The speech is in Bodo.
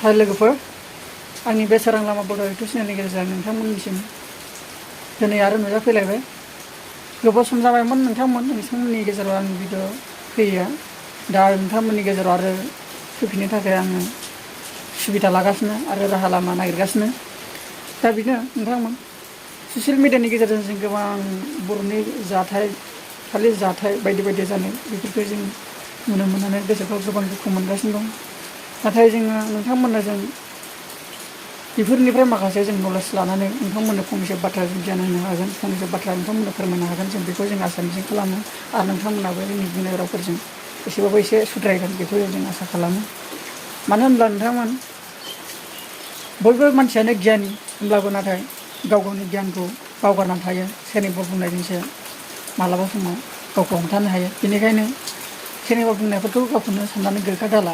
हाय लोगोफोर आंनि बे सोरां लामा बर' इउटुब चेनेलनि गेजेरजों नोंथांमोननिसिम दिनै आरो नुजाफैलायबाय। गोबाव सम जाबायमोन नोंथांमोननि गेजेराव आंनि भिडिअ फैया। दा नोंथांमोननि गेजेराव आरो फैफिननो थाखाय आङो सुबिदा लागासिनो आरो राहा लामा नागिरगासिनो। दा बेनो नोंथांमोन ससियेल मिडियानि गेजेरजों जों गोबां बर'नि जाथाय बायदि बायदि जानाय बेफोरखौ जों नुनो मोननानै गोसोखौ गोबां दुखु मोनगासिनो दं। नाथाय जोङो नोंथांमोननो जों बेफोरनिफ्राय माखासे जों नलेज लानानै नोंथांमोननो फंनैसो बाथ्रा जों गियान होनो हागोन, फंनैसो बाथ्रा नोंथांमोननो फोरमायनो हागोन, जों बेखौ जों आसा मिजिं खालामो। आरो नोंथांमोनाबो जोंनि बुंनाय रावफोरजों एसेबाबो एसे सुद्रायगोन बेखौ जों आसा खालामो। मानो होनब्ला नोंथांमोन बयबो मानसियानो गियानि होनब्लाबो नाथाय गाव गावनि गियानखौ बावगारनानै थायो। सोरनिबा बुंनायजोंसो मालाबा समाव गावखौ हमथानो हायो। बेनिखायनो सोरनिबा बुंनायफोरखौ गावखौनो साननानै गोग्गा दाला।